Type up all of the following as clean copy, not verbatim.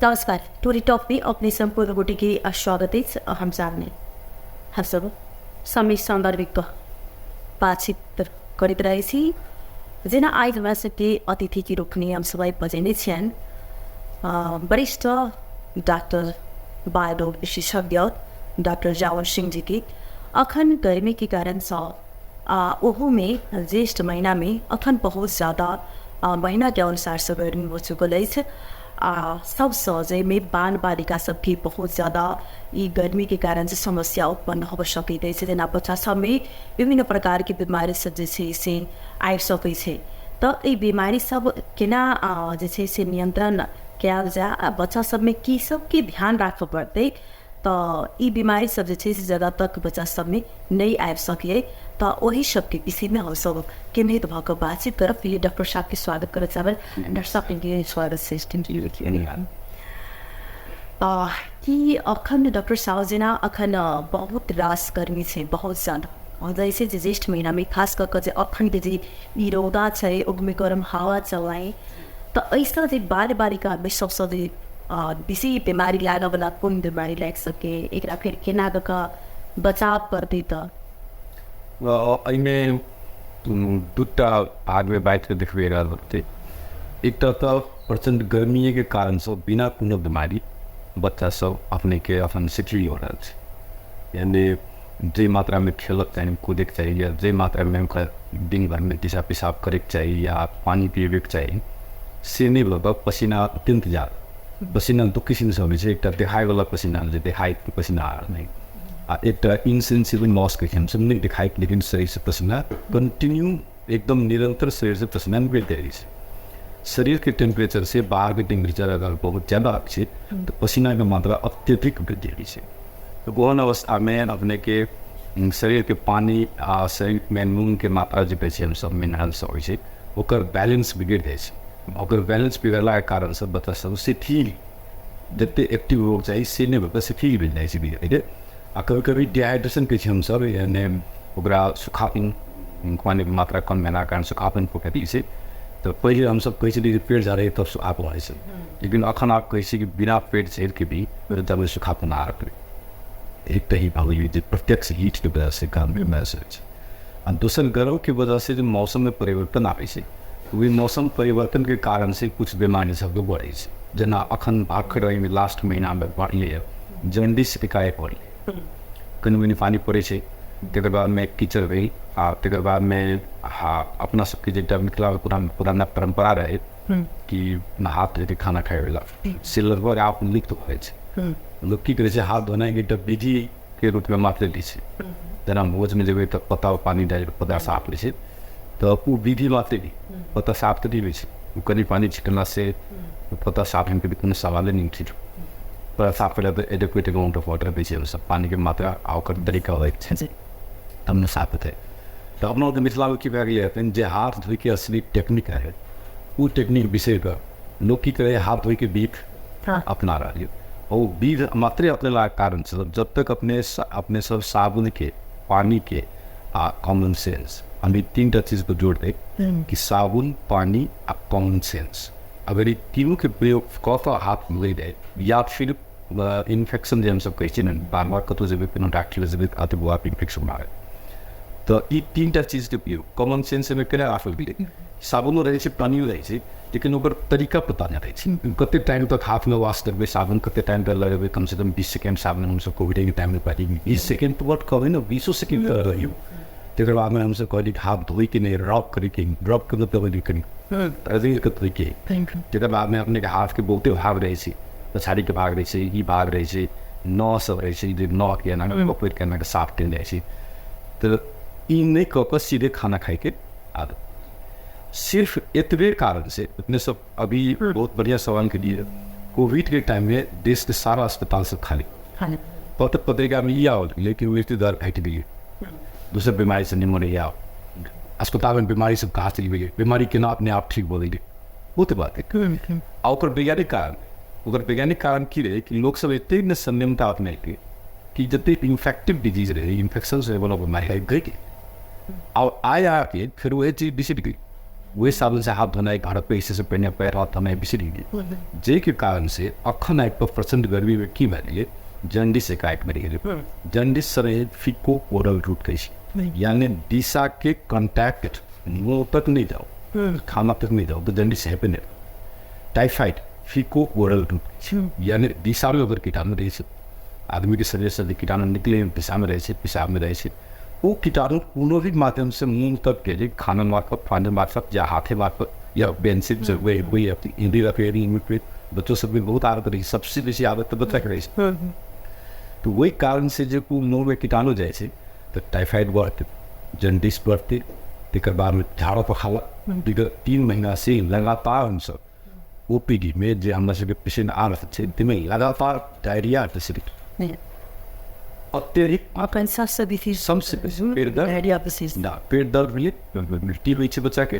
नमस्कार, टोरी टॉप में अपने सम्पूर्ण गोटे के स्वागत अछि। हम सामने हमसब समय सन्दर्भिक बातचीत करैत रहै छी। जेना आइ हमरा सबके अतिथिके रूपमे हमसब आइ बजेने छियनि वरिष्ठ डॉक्टर बाल विशेषज्ञ डॉक्टर जावर सिंह जी के। अखन गर्मीके कारणसँ ओहोमे ज्येष्ठ महीनामे अखन बहुत ज़्यादा महीनाके अनुसारसँ गर्मी हो चुकल अछि आ सबसँ जाहिमे बाल बालिका सबके बहुत ज़्यादा ई गर्मीके कारणसँ समस्या उत्पन्न होबऽ सकैत अछि। जेना बच्चा सबमे विभिन्न प्रकारके बीमारी सब जे छै से आबि सकै छै, तऽ एहि बीमारी सब केना जे छै से नियंत्रण कयल जाय आ बच्चा सबमे की सबके ध्यान राखऽ पड़तै, तऽ ई बीमारी सब जे छै से ज्यादा तक बच्चा सबमे नहि आबि सकैए, तऽ ओहि सबके विषयमे हमसब केन्द्रित भऽ कऽ बातचीत करब। पहिले डॉक्टर साहबके स्वागत करऽ चाहबै। डॉक्टर साहबके स्वागत छै। कि अखन डॉक्टर साहब जेना अखन बहुत रास गर्मी छै, बहुत ज्यादा जाइ छै जे ज्येष्ठ महीनामे खास कऽ कऽ जे अखनके जे ई रौदा छै ओहिमे गरम हवा चलनाइ, तऽ एहिसँ जे बाल बालिकामे सबसँ जे बेसी बीमारी लागऽवला कोन बीमारी लागि सकै, एकरा फेर केना कऽ कऽ बचाव करतै? तऽ एहिमे दूटा भागमे बाँटि कऽ देखबै एकरा होतै। एकटा तऽ प्रचण्ड गर्मिएके कारणसँ बिना कोनो बीमारी बच्चा सब अपनेके अपन शिथिल हो रहल छै, यानि जाहि मात्रामे खेलक चाही, कूदैके चाही, या जाहि मात्रामे ओकरा दिन भरिमे दिशा पेशाब करैके चाही या पानि पिएबैके चाही, से नहि भऽ कऽ पसीना अत्यन्त ज्यादा। पसीना दू किसिमसँ होइ छै, एकटा देखायवला पसीना जे देखाइत पसीना आ नहि, आ एकटा इनसेन्सिबल लॉस कहै छै हमसब, नहि देखाइत लेकिन शरीरसँ पसीना कंटिन्यू एकदम निरंतर शरीरसँ पसीना निकलैत रहै छै। शरीरके टेम्परेचर से बाहरके टेम्परेचर अगर बहुत ज्यादा छै तऽ पसीनाके मात्रा अत्यधिक वृद्धि होइ छै। तऽ ओहन अवस्थामे अपनेके शरीरके पानि आ शरीरमे नूनके मात्रा जे कहै छै हमसब मिनरल सब होइ छै, ओकर बैलेंस बिगड़ि जाइ छै। ओकर बैलेंस बिगड़लाके कारणसँ बच्चा सब शिथिल, जतेक एक्टिव होबऽके चाही से नहि भऽ कऽ शिथिल भेल जाइ छै धीरे धीरे। आ कभी कभी डिहाइड्रेशन कहै छै हमसब, यानि ओकरा सुखापन, पानिके मात्रा कम भेलाके कारण सुखापन पकड़ि छै। तऽ पहिले हमसब कहै छलियै जे पेट झाड़ै तब सुखापन होइ छै, लेकिन अखन आब कहै छै कि बिना पेट झाड़िके भी तब सुखापन आ रहलै। एक तऽ ई भऽ गेलै जे प्रत्यक्ष हीटके वजहसँ गर्मीके वजहसँ होइ छै, आ दोसर गर्मके वजहसँ जे मौसममे परिवर्तन आबै छै, ओहि मौसम परिवर्तनके कारणसँ किछु बीमारी सबके बढ़ै छै। जेना अखन भाखर एहिमे लास्ट महीनामे बढ़लैए जॉन्डिस, एकाएक बढ़लै। कनि मनि पानि पड़ै छै, तकर बादमे कीचड़ भेल, आ तकर बादमे अपना सबके जे एकटा मिथिलामे पुराना परम्परा रहै कि हाथ धोइके खाना खाइवला, से लगभग आब लुप्त भऽ जाइ छै। लोक की करै छै, हाथ धोनाइके एकटा विधिके रूपमे मात्र लै छै। जेना भोजमे जेबै तऽ पत्ता पानि डालि कऽ पत्ता साफ होइ छै, तऽ ओ विधि मात्र नहि, पत्ता साफ तऽ नहि होइ छै। ओ कनि पानि छिटलासँ पत्ता साफ होइके कोनो सवाले नहि उठै छै। पत्ता साफ करै तऽ एडिक्वेट अमाउंट ऑफ वाटर दै छै हमसब, पानिके मात्रा आ ओकर तरीका होइ छै तब ने साफ हेतै। तऽ अपना आरके मिथिलामे की भए गेलै हन जे हाथ धोइके असली टेक्निक रहै, ओ टेक्निक बिसरि कऽ लोक की करै, हाथ धोइके विध अपना रहल। ओ विध मात्रे अपनेलाके कारण जब तक अपने अपने सब साबुनके, पानिके आ कॉमन सेंस, हम ई तीन टा चीजके जोड़ दै कि साबुन, पानि आ कॉमन सेंस, अगर ई तीनूके प्रयोग कऽ कऽ हाथ धोइ जाय, या फिर इन्फेक्शन जे हमसब कहै छियै ने, बार बार कतहु जेबै, कोनो डॉक्टर लग जेबै तऽ कहतै बौआ इन्फेक्शन भए गेल, तऽ ई तीन टा चीजके प्रयोग कॉमन सेंस एहिमे केना राखल गेलै? साबुनो रहै छै, पानियो रहै छै, लेकिन ओकर तरीका पता नहि रहै छै। कतेक टाइम तक हाथमे वाश करबै साबुन, कतेक टाइम तक लगेबै? कमसँ कम 20 सेकेंड साबुन हमसब कोविडेके टाइममे पहिले 20 सेकेंड तऽ बड कहबै ने, 20 सेकेंड तऽ रहियौ। तकर बादमे हमसब कहलियै हाथ धोइके नहि, रब करैके, रबके मतलब भेलै कनि रगड़िके धोइके। तकर बादमे अपनेके हाथके बहुते भाग रहै छै, पछाड़ीके भाग रहै छै, ई भाग रहै छै, नह सब रहै छै, जे नहके एना पकड़िके एना कऽ साफ कयल जाइ छै। तऽ ई नहि कऽ कऽ सीधे खाना खाइके आदत, सिर्फ एतबे कारण से अपने सब अभी बहुत बढ़िया सवाल के लिए। कोविड के टाइम में देश के सारा अस्पताल सब खाली, पत्र पत्रिका में ई आवल लेकिन मृत्यु दर घटि गेलै, दोसर बीमारी से नहीं मरैया, अस्पताल में बीमारी सब कहाँ चलि गेलै, बीमारी केना अपने आप ठीक भऽ गेलै, बहुत बात है। आ ओकर वैज्ञानिक कारण, ओकर वैज्ञानिक कारण की रहै कि लोक सब एतेक ने संयमता अपनेलकै कि जतेक इन्फेक्टिव डिजीज रहै, इन्फेक्शन से होइवला बीमारी घटि गेलै। आ आइ आके फेर वएह चीज बिसरि गेलै। ओहि साबुनसँ हाथ धोनाइ, घरक पैसे पहिने पैर हाथ धोनाइ बिसरि गेलियै, जाहिके कारणसँ अखन आबि कऽ प्रचण्ड गर्मीमे की भए गेलै, जंडिस एकाएक बढ़ि गेलै। जंडिस रहै फिको ओरल रूट कहै छै, यानी दिशाके कॉन्टैक्ट मुँह तक नहि जाउ, खाना तक नहि जाउ तऽ जंडिस हेबे नहि। टाइफाइड फिको ओरल रूट छै, यानी दिशामे ओकर कीटाणु रहै छै, आदमीके शरीरसँ जे कीटाणु निकले दिशामे रहै छै, पेशाबमे रहै छै, ओ कीटाणु कोनो भी माध्यमसँ मुँह तक गेलै, खाना मार्फत, पानी मार्फत या हाथे मार्फत या पेंसिल से वही अपनी बच्चो सबके बहुत आदत रहै, सबसे बेसी आदत तऽ बच्चाके रहै छै। तऽ ओहि कारणसँ जे ओ मुँहमे कीटाणु जाइ छै तऽ टाइफाइड बढ़तै, जंडिस बढ़तै, तकर बादमे झाड़ा पखाला। विगत 3 महीनासँ लगातार हमसब OPD मे जे हमरा सबके पेशेंट आ रहल छै ताहिमे लगातार डायरिया अत्यधिक सबसँ बेसी सबसँ बेसी पेट दर्द, डायरिया विशेष ना पेट दर्द भेलै, उल्टी होइ छै बच्चाके,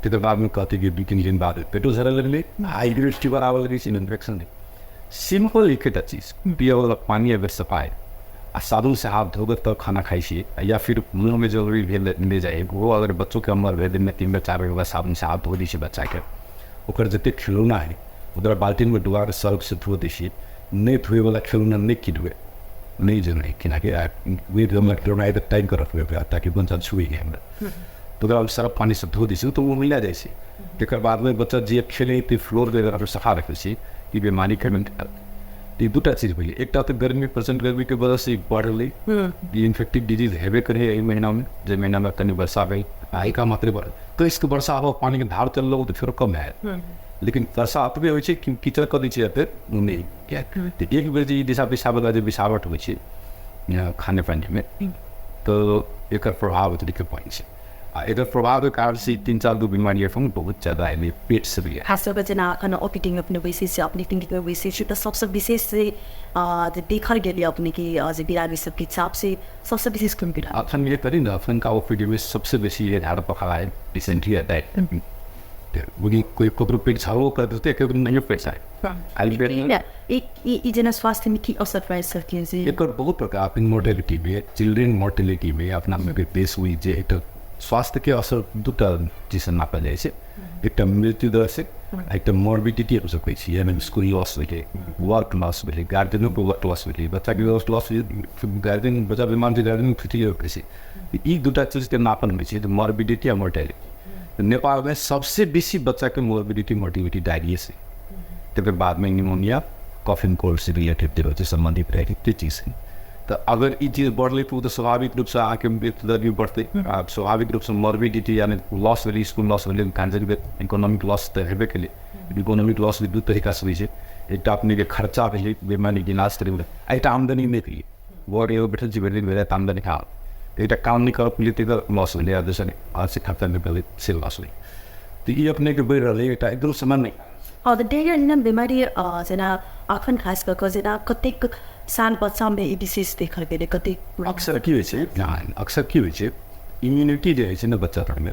तकर बादमे कहतै कि 2-3 दिन बाद पेटो झड़ै लगलै, हाई ग्रेड फीवर आबऽ लगै छै, इन्फेक्शन नहि। सिम्पल एकेटा चीज, पियऽवला पानि अगर सफाइ आ साबुनसँ हाथ धोबै तब खाना खाइ छियै, या फिर मुँहमे जरूरी भेल ले जाइ, ओहो अगर बच्चोके हमर भेल दिनमे 3 बेर 4 बेर ओकरा साबुनसँ हाथ धो दै छियै बच्चाके, ओकर जतेक खिलौना हइ ओकरा बाल्टीनमे डुबा कऽ सर्फसँ धो दै छियै। नहि धोएवला खिलौना नहि किनबै, नहि जरूरी किनाकि नहि धोएवला खिलौना हइ तऽ टाइम कऽ रखबै ओकरा ताकि बच्चा छुए नहि हमरा, तऽ ओकरा सर्फ पानिसँ धो दै छियै तऽ ओ मिला जाइ छै। तकर बादमे बच्चा जे खेलै ते फ्लोर अगर सफा रखै छियै ई बीमारी खत्म। तऽ ई दूटा चीज भेलै, एकटा तऽ गर्मी, प्रचण्ड गर्मीके वजहसँ ई बढ़लै, ई इन्फेक्टिव डिजीज हेबे करै एहि महीनामे, जे महीनामे कनि वर्षा भेल आ एका मात्रे बढ़ल, कसके वर्षा आबऽ पानिके धार चललौ तऽ फेरो कम हैत, लेकिन वर्षा एतबे होइ छै कि कीचड़ कऽ दै छै फेर नहि। तऽ एक बेर जे ई दिशा पेशाबवला जे मिलावट होइ छै खाने पानीमे, तऽ एकर प्रभाव अतिरिक्त पड़ै छै आ एकर प्रभावके कारणसँ 3-4 गो बीमारी एखन बहुत ज्यादा एलै पेटसँ भी। खास कऽ जेना एखन ओपीडीमे अपने बैसै छी, अपने क्लिनिकमे बैसै छी, तऽ सबसँ विशेष जे देखल गेल अपनेके जे बिरामी सबके हिसाबसँ सबसँ विशेष कोन बिरामी? अखन ये करी ने, अखनका ओपीडीमे सबसँ बेसी ये झाड़ पखाड़ा है रिसेंटली अटैक, कोई ककरो पेट झाड़ो कर देतै, ककरो नहियो पेट झाड़े। ई जेना स्वास्थ्यमे की असर पड़ि सकै छै? एकर बहुत प्रकार मोर्टेलिटीमे, चिल्ड्रेन मोर्टेलिटीमे अपना सबके देश हुई जे एकटा स्वास्थ्यके असर दूटा चीजसँ नापल जाइ छै, एकटा मृत्यु दर से एकटा मॉर्बिडिटी हमसब कहै छियै, यानी स्कूल लॉस भेलै, वर्क लॉस भेलै, गार्जियनोके वर्क लॉस भेलै, बच्चाके वर्क लॉस भेलै, गार्जियन बच्चा बीमार छै गार्जियन छुट्टी होइ छै। ई दूटा चीजके नापन होइ छै, मॉर्बिडिटी आ मोर्टेलिटी। नेपालमे सबसे बेसी बच्चाके मॉर्बिडिटी मोर्टिलिटी डायरिया से, तकर बादमे निमोनिया, कफ एंड कोल्ड से रिलेटेड जे होइ छै सम्बन्धित रहै त्यो चीज है। तऽ अगर ई चीज बढ़लै तऽ ओ तऽ स्वाभाविक रूपसँ अहाँके मृत्यु दर भी बढ़तै आ स्वाभाविक रूपसँ मॉर्बिडिटी यानी लॉस भेलै, स्कूल लॉस भेलै, गार्जियनके इकोनॉमिक लॉस तऽ हेबे केलै। इकोनॉमिक लॉस भी दू तरीकासँ होइ छै, एकटा अपनेके खर्चा भेलै बेमारीके इलाज करैमे आ एकटा आमदनी नहि भेलै, वर एगो बैठल छी भरि दिन भरि राति आमदनी खा, एकटा काम नहि करऽ पड़लै तऽ लॉस भेलै आ दोसर से खर्चा नहि भेलै से लॉस भेलै। तऽ ई अपनेके बढ़ि रहलै एकटा एकदम सामान्य। हँ, तऽ डायरिया जेना बीमारी जेना अखन खास कऽ कऽ जेना कतेक साल बच्चामे ई विशेष देखल गेलै, कतेक अक्सर की होइ छै, अक्सर की होइ छै इम्यूनिटी जे होइ छै ने बच्चा सबमे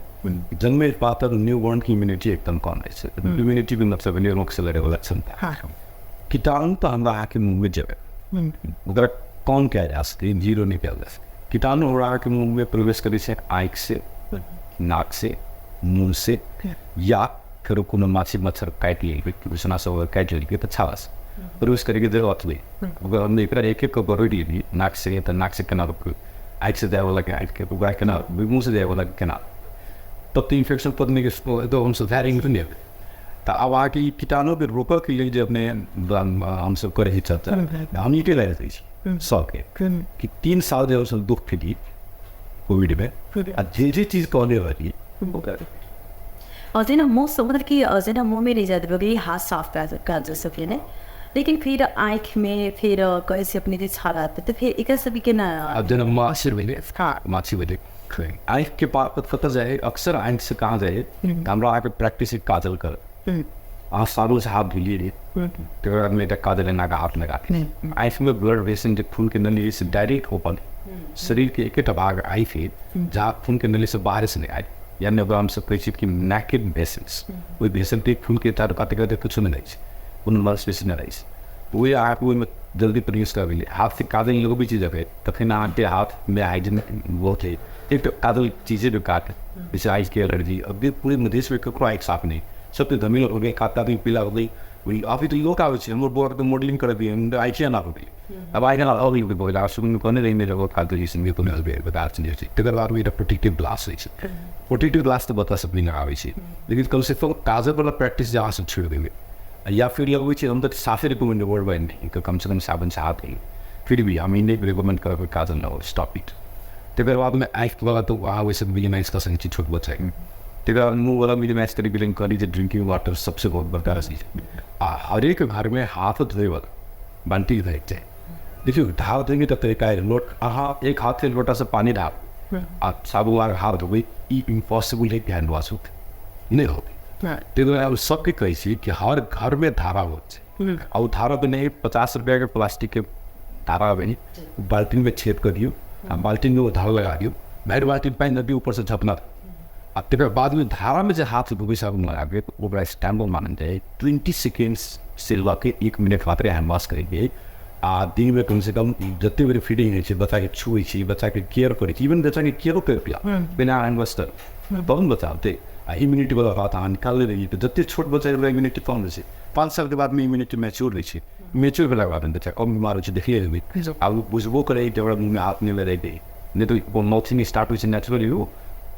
जन्मे पातर न्यू बॉर्नके इम्यूनिटी एकदम कम होइ छै। इम्यूनिटी मतलब भेलै रोगसँ लड़ैवला क्षमता। कीटाणु तऽ हमरा अहाँके मुँहमे जेबै, ओकरा कम कयल जा सकै, जीरो नहि कयल जा सकै। कीटाणु हमरा अहाँके मुँहमे प्रवेश करै छै आँखिसँ, नाकसँ, मुँहसँ, या फेरो कोनो माछी मच्छर काटि लेलकै, बिछना सब काटि लेलकै तऽ छालासँ प्रवेश करैके जरूरत नहि। ओकरा हम एकरा एक एक कऽ रोकि लेलियै, नाकसँ तऽ नाकसँ केना रोकबै, आँखिसँ जायवलाके आँखिके ओकरा केना, मुँहसँ जायवलाके केना, तब तऽ इन्फेक्शन पत्नीके तऽ हमसब नहि हेबै। तऽ आब अहाँके ई कीटाणुके रोकऽके लेल जे अपने हमसब करै छी चर्चा, हम ई लए दै छी सबके कि 3 साल जे हमसब दुःख खेलियै कोविडमे आ जे जे चीज कहने रहलियै ओकरा जेना मुँह मतलब कि जेना मुँहमे नहि जाय देबै, हाथ साफ कयल जा सकै ने, लेकिन फिर आँखिमे फिर कहै छै अपने जे छाला तऽ फेर एकर सबके केना? आब जेना माछी भेलै, माछी भेलै आँखिके पास कतऽ जाइ, अक्सर आँखिसँ कहाँ जाइ, हमरा अहाँके प्रैक्टिस काजल कर, अहाँ साबुनसँ हाथ धोलियै रहियै, तकर बादमे एकटा काजल एना कऽ हाथ लगा आँखिमे ब्लड वेसन जे खूनके नली से डायरेक्ट ओपन शरीरके एकेटा भाग आँखि है जहाँ खूनके नलीसँ बाहरसँ नहि आयल, यानी ओकरा हमसब कहै छियै कि नेकेड भेसल्स, ओहि भेसलके खूनके चारू काते काते किछो नहि रहै छै, कोनो मांसपेशी नहि रहै छै, ओहि अहाँके ओहिमे जल्दी प्रोड्यूस करबै हाथ से काजल लगबै छी जखन तखन अहाँके हाथमे हाइजीन बहुत है। एक तऽ काजल चीजे बेकार, जैसे आइस के एलर्जी। अभी पूरे मधेशमे ककरो आँखि साफ नहि, सबके धमील हो गई, खाता भी पीला हो गई। वही अभी तऽ लोक आबै छै, हमर बौआके तऽ मॉडलिंग करबियै, हम तऽ आँखि एना हो गेलै। आब आँखि एना हो गेलै बोला सुन कहने रही मेरे फालतू जी सुन कोनो बेकार चीज छै। तकर बाद एकटा प्रोटेक्टिव ग्लास होइ छै। प्रोटेक्टिव ग्लास तऽ बच्चा सब नहि लगाबै छै, लेकिन कमसँ कम काजलवला प्रैक्टिस जे अहाँ सब छोड़ि देबै या फिर लगबै छै, हम तऽ साफे रिकमेंड करबै नहि, कमसँ कम साबुनसँ हाथ धोइ। फिर भी हम ई नहि रिकमेंड करबै काजल लगाउ, स्टॉप it. तकर बादमे आँखिवला तऽ अहाँ ओहिसँ मिनिमाइज कऽ सकै छी छोट बच्चाके। तकर बाद मुँहवला मिनिमाइज करैके लेल कहली जे ड्रिंकिंग वाटर सबसँ बहुत बड़का चीज। आ हरेक घरमे हाथ धोइवला बाल्टी रहैके चाही। देखियौ, हाथ धोइके तऽ तरीका है, लोट अहाँ एक हाथसँ लोटासँ पानी ढारू आ साबुन लगा हाथ धोबै, ई इम्पॉसिबल है कि हैंड वॉश होतै नहि होतै। ताहि दुआरे हम सबके कहै छी कि हर घरमे धारा होत छै, आ ओ धारा तऽ नहि 50 रुपैआके प्लास्टिकके धारा अबै, बाल्टीनमे छेद कऽ दियौ आ बाल्टीनमे ओ धारा लगा दियौ, भरि बाल्टीन पानि दऽ दियौ, ऊपरसँ झपना। आ तकर बादमे धारामे जे हाथ धोबै साबुन लगाके, ओकरा स्टैंडर्ड मानल जाइ 20 सेकेंड्स से लऽ के 1 मिनट मात्रे हैंड वॉश करैके। आ दिनमे कमसँ कम जते बेर फीडिंग होइ छै, बच्चाके छुबै छी, बच्चाके केयर करै छी, इवन बच्चाके केयरो करि पिया बिना हैंड वॉश तऽ तहन बच्चा होतै। आ इम्यूनिटीवला बात अहाँ निकालने रहियै, तऽ जते छोट बच्चा ओकरा इम्यूनिटी कम होइ छै। 5 सालके बादमे इम्यूनिटी मैच्योर होइ छै, मैच्योर भेलाके बाद बच्चा कम बीमार होइ छै, देखले हेबै। आ ओ बुझबो करै जे ओकरा मुँहमे हाथ नहि लगेतै, नहि तऽ माउथिंग स्टार्ट होइ छै नेचुरली, ओ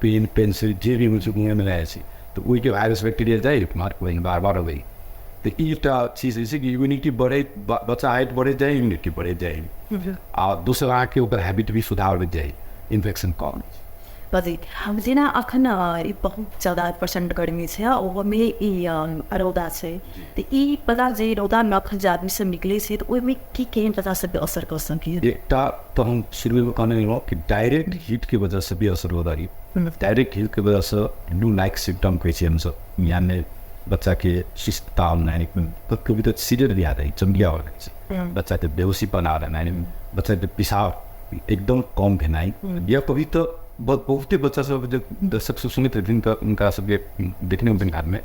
पेन पेंसिल जे भी होइ छै मुँहमे लए जाइ छै, तऽ ओहिके वायरस बैक्टीरिया जाइ बार बार अबै। तऽ ई एकटा चीज होइ छै कि इम्यूनिटी बढ़ैत बच्चा हाइट बढ़ैत जाइ, इम्यूनिटी बढ़ैत जाइ, आ दोसर अहाँके ओकर हैबिट भी सुधार होइत जाइ, इन्फेक्शन कम होइ छै। बजी जेना अखन ई बहुत ज्यादा प्रचण्ड गर्मी छै आ ओहोमे ई रौदा छै, तऽ ई पता जे रौदामे अखन जे आदमी सब निकलै छै तऽ ओहिमे की केहन बच्चा सबके असर कऽ सकैए? एकटा तऽ हम शुरूमे कहने रहौँ कि डायरेक्ट हीटके वजहसँ भी असर होता है। डायरेक्ट हीटके वजहसँ न्यू लाइक सिम्टम कहै छियै हमसब, यानि बच्चाके सुस्तता औनाइ, कभी तऽ सीजर भी आ जाइ, चमकिया हो जाइ छै, बच्चाके बेहोशीपन आ रहनाइ, बच्चाके पिसाब एकदम कम भेनाइ, या कभी तऽ बहुते बच्चा सब जे दर्शक सब सुनैत हेथिन तऽ हुनका सबके देखने हेथिन घरमे,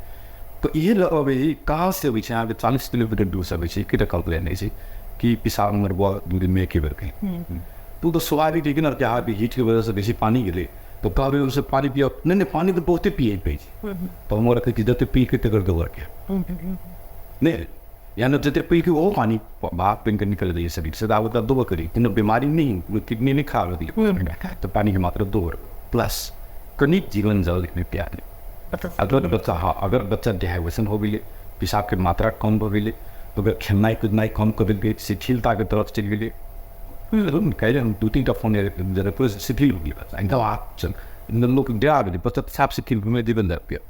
तऽ इहे अबै कहाँ से अबै छै अहाँके 40 किलोमीटर दूरसँ अबै छै, एकेटा कम्प्लेन होइ छै कि पिसाब हमर बौआ 2 दिनमे एके बेर कहीं। तऽ ओ तऽ स्वाभाविक है कि ने कि अहाँके हीटके वजहसँ बेसी पानि गेलै, तऽ कहबै हमसब पानि पियब, नहि नहि पानि तऽ बहुते पियै पड़ै छै, तऽ हम ओकरा कहै छी जते पी के तकर दोबर के नहि, यानी जते पी के ओहो पानि भाप बनि कऽ निकलि जाइए शरीरसँ, तऽ आब ओकरा दोबर करी, कोनो बीमारी नहि, किडनी नहि खराब रहलै, तऽ पानिके मात्रा दोबर प्लस कनिक जीवन जल मे पिया दियौ। अगर बच्चा, हाँ, अगर बच्चा डिहाइड्रेशन हो गेलै, पेशाबके मात्रा कम भऽ गेलै, तऽ ओकर खेलनाइ कुदनाइ कम कऽ देलकै, शिथिलताके तरफ चलि गेलै, काल्हि हम 2-3 टा फोन एल, शिथिल हो गेलै बच्चा एकदम, आ चल लोक डरा गेलै, बच्चा साफ शिथिल घुमै जीवन जल पियब।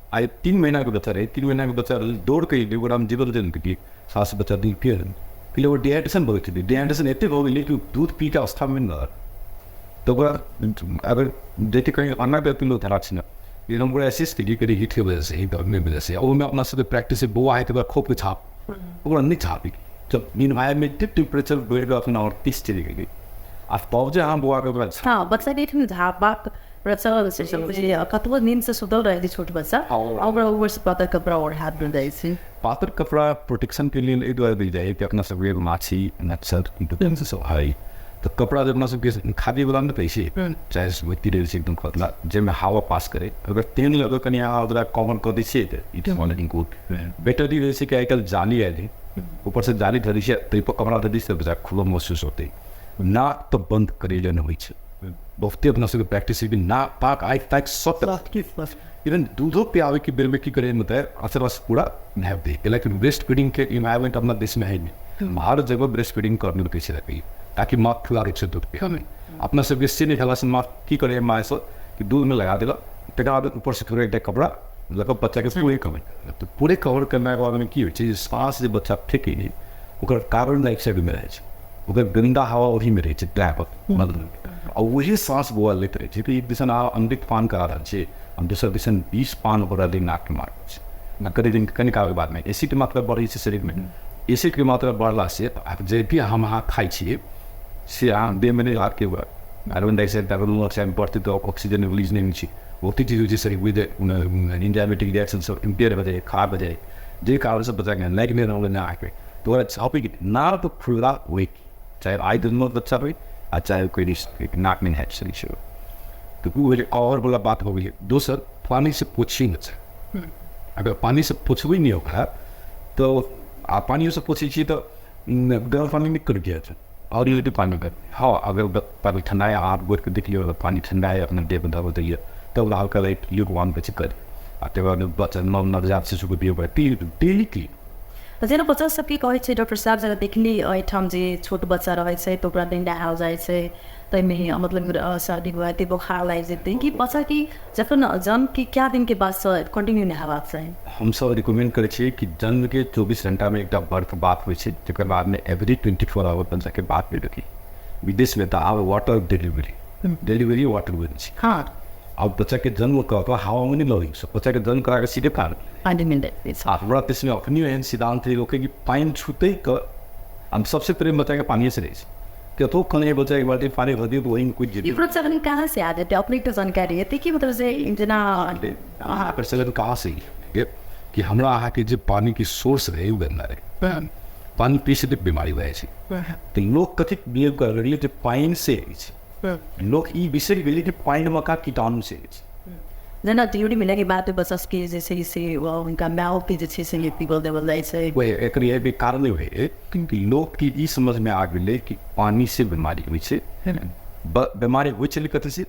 आइ 3 महीनाके बच्चा रहै, 3 महीनाके बच्चा दौड़ कऽ एलै, ओकरा हम जीवन जल पियै, सास बच्चा दूध पियै पहिले, ओ डिहाइड्रेशन भऽ गेल, डिहाइड्रेशन एते भऽ गेलै कि दूध पीके अवस्थामे नहि रहल। तऽ ओकरा अगर जते कहीं अन्ना पे लोग धरा छै ने, लेकिन हम ओकरा एसिस्ट केलियै करी हीटके वजहसँ, हीट गर्मीके वजहसँ। ओहिमे अपना सबके प्रैक्टिस है, बौआ है तऽ ओकरा खोपके छाप, ओकरा नहि छापी, जब इन्वायरमेंट टेम्परेचर बढ़ि कऽ अखन 38 चलि गेलै, आ तब जे अहाँ बौआके ओकरा हँ, बच्चा के एहिठाम झापबाक प्रचलन छै, जे कतबो नींदसँ सुतल रहै छै छोट बच्चा, ओकरा ऊपरसँ पातर कपड़ा ओढ़ा देल जाइ छै। पातर कपड़ा प्रोटेक्शनके लेल एहि दुआरे देल जाइ कि अपना सबके माछी मच्छर सब है, तऽ कपड़ा जे अपना सबके खादीवला नहि रहै छै, चाहे व्यक्ति रहै छै एकदम पतला, जाहिमे हवा पास करै, अगर तेहन अगर कनि अहाँ ओकरा कवर कऽ दै छियै तऽ it's already good. Better ई रहै छै कि आइ काल्हि जाली आयल है, ऊपरसँ जाली धरै छियै, ताहिपर कपड़ा धरै छियै तऽ बच्चा खुलो महसूस होतै। नाक तऽ बन्द करै लए नहि होइ छै, बहुते अपना सबके प्रैक्टिस है कि नाक पाक आँखि ताकि सब, इवन दूधो पियाबैके बेरमे की करै मतलब असर पूरा नहाबि दै, कैलाकि ब्रेस्ट फीडिंगके इन्वायरमेंट अपना देशमे है नहि, हर जगह ब्रेस्ट फीडिंग करने कहै छै रखै, ताकि माँ खुला रूपसँ दूध पियाबै। अपना सबके से नहि भेलासँ माँ की करै माँ सब कि दूधमे लगा देलक, तकर बाद ऊपरसँ थोड़े एकटा कपड़ा लऽ कऽ बच्चाके पूरे कवर, तऽ पूरे कवर करलाके बादमे की होइ छै जे साँस जे बच्चा फेकै छै ओकर कार्बन डाइऑक्साइडमे रहै छै, ओकर गन्दा हवा ओहीमे रहै छै ड्राइवर मतलब, आ वही साँस बौआ लैत रहै छै। तऽ एक दिसन अहाँ अमृत पान करा रहल छी आ दोसर दिसन विष पान ओकरा लेल नाकमे मारल छै। कनि दिन कनि कालके बादमे एसिडके मात्रा बढ़ै छै शरीरमे, एसिडके मात्रा बढ़लासँ जे भी हम अहाँ खाइ छियै से अहाँ देहमे नहि अहाँके कार्बन डाइऑक्साइड कार्बन मोनोऑक्साइड बढ़तै तऽ ऑक्सीजन रिलीज नहि होइ छै, बहुते चीज होइ छै शरीर विद एंजाइमेटिक रिएक्शन सब इम्पेयर भऽ जाइ, खराब भऽ जाइ, जाहि कारणसँ बच्चाके लागि नहि रहल अहाँके। तऽ ओकरा झाँपैके नाक खुला होइ, चाहे आइ जन्मल बच्चा होइ आ चाहे कोइ नाक नहि झाँपि सकै छै। तऽ ओ भेलै और वाला बात हो गेलै। दोसर, पानिसँ पोछी बच्चा, अगर पानिसँ पोछबै नहि ओकरा तऽ आ पानियोसँ पोछै छियै तऽ गरम पानि नहि करि दिअ, और ये पानी कर। हाँ, अगर पानी ठंडा है, आप गोर के देख लियौ, पानी ठंडा है, अपना देह पर धऽ दियौ, तब हल्का लाइट ल्यूक वार्म के कर आ तकर बाद बच्चा नवजात शिशुके दियौ डेली क्लीन। जेना बच्चा सबके कहै छै डॉक्टर साहब, जेना देखली एहिठाम जे छोट बच्चा रहै छै तऽ ओकरा नहि नहायल जाइ छै, ताहिमे मतलब सर्दी भऽ बोखार लागि जेतै, कि बच्चाके जखन जन्मके कए दिनके बादसँ कंटिन्यू नहेबाक चाही? हमसब रिकमेंड करै छियै कि जन्मके 24 घंटामे एकटा बर्थ बाथ होइ छै, तकर बादमे एवरी 24 आवर बच्चाके बाथ भेटै। विदेशमे तऽ आब वाटर डिलीवरी डिलीवरी वाटर बनै छै। हाँ, आब बच्चाके जन्म कऽ कऽ हवामे नहि लगै छै, बच्चाके जन्म करा कऽ सीधे पानि मिल। आ हमरा देशमे अखनियो एहन सिद्धांत है लोकके कि पानि छूतै कऽ हम सबसे प्रेम बच्चाके पानिए से रहै छै। कतहु कने बच्चा एक बाल्टी पानि भर दियौ तऽ ओहिमे कुदि जेतै। ई प्रोत्साहन कहाँ से आ जेतै? अपने तऽ जानकारी हेतै कि मतलब जे जेना अहाँ प्रचलन कहाँ से कि हमरा अहाँके जे पानिके सोर्स रहै ओ गन्दा रहै, पानि पी से बीमारी भऽ जाइ छै। तऽ लोक कथी बिहेव कर लगलै जे पानि से अछि, लोक ई बिसरि गेलै कि पानिमे का कीटाणु से अछि। जेना डिलीवरी मिलैके बाद बच्चा सबके जे छै से हुनका माओके जे छै से पीबल देवल जाइ छै। वएह एकर इएह कारण होइ कि लोकके ई समझमे आ गेलै कि पानि से बीमारी होइ छै। बीमारी होइ छलै कथी से?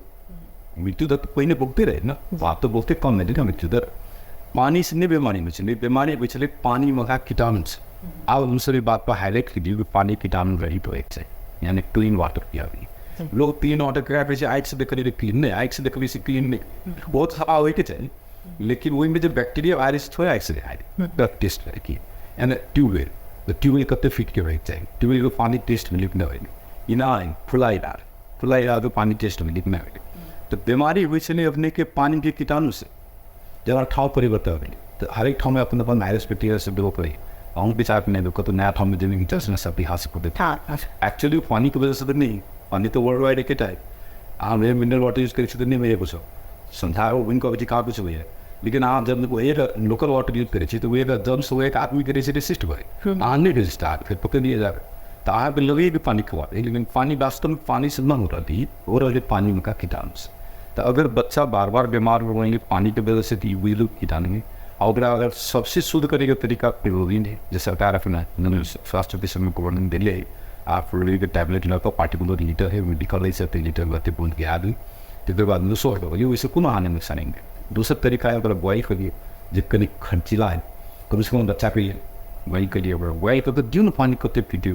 मृत्यु दर तऽ पहिने बहुते रहै ने, आब तऽ बहुते कम भेलै ने मृत्यु दर। पानि से नहि बीमारी होइ छलै, बीमारी होइ छलै पानिमे का कीटाणु से। आब हमसब ई बात पर हाईलाइट केलियै कि पानि कीटाणु रहित होइके चाही, यानी क्लीन वाटर पियाबी। लोग क्लीन वाटर ककरा कहै छै? आँखिसँ देखलियै क्लीन नहि, आँखिसँ देखबै से क्लीन नहि, बहुत हवा होइके चाही, लेकिन ओहिमे जे बैक्टीरिया वायरस थोड़े आँखिसँ देखाइ, टेस्ट करैके। यानी ट्यूबवेल, तऽ ट्यूबवेल कते फीटके होइके चाही, ट्यूबवेलके पानि टेस्ट भेलै कि नहि भेलै, इनार, खुला इनार, खुला इनारके पानि टेस्ट भेलै कि नहि भेलै। तऽ बीमारी होइ छलै अपनेके पानिके कीटाणुसँ। जेना ठाउँ परिवर्तन भेलै तऽ हरेक ठाउँमे अपन अपन वायरस बैक्टीरिया सब डेवलप होइ, अहूँ विचार नहि कतहु नया ठाउँमे जेबै कि सब बिहार से। एक्चुअली पानिके वजहसँ तऽ नहि, पानि तऽ वर्ल्ड वाइड एकेटा है। अहाँ मिनरल वाटर यूज करै छी तऽ नहि होइए कुछो, संसार घुमि कऽ अबै छी कहाँ कुछो होइए, लेकिन अहाँ जब वएह लोकल वाटर यूज करै छी तऽ वएह जर्म्स वएह आदमीके रहै छै रेसिस्ट भऽ, अहाँ नहि रेजिस्ट, अहाँ फेर पकड़ि लिअ जाबै तऽ अहाँके लगैए कि पानि खुआ, लेकिन पानि वास्तवमे पानिसँ नहि हो रहल, हो रहल पानिमे का कीटाणुसँ। तऽ अगर बच्चा बार बार बीमार हो रहे पानिके वजह से तऽ ई बुझलू कीटाणु है। आ ओकरा अगर सबसे शुद्ध करैके तरीका क्लोरीन है, जे सरकार अपना स्वास्थ्य विषयमे वर्णन देले है। आ क्लोरीनके टैबलेट लऽ कऽ पार्टिकुलर लीटर है, लिखल रहै छै 3 लीटर कते बूंद गिरा दू, तकर बाद नुसो हो गेलै, ओहिसँ कोनो हानि नुकसान नहि। दोसर तरीका है ओकरा बॉइल करियै, जे कनि खर्चीला है, कमसँ कम बच्चाके बॉइल करियै, ओकरा बॉइल कऽ कऽ दियौ ने, पानि कते पीतै।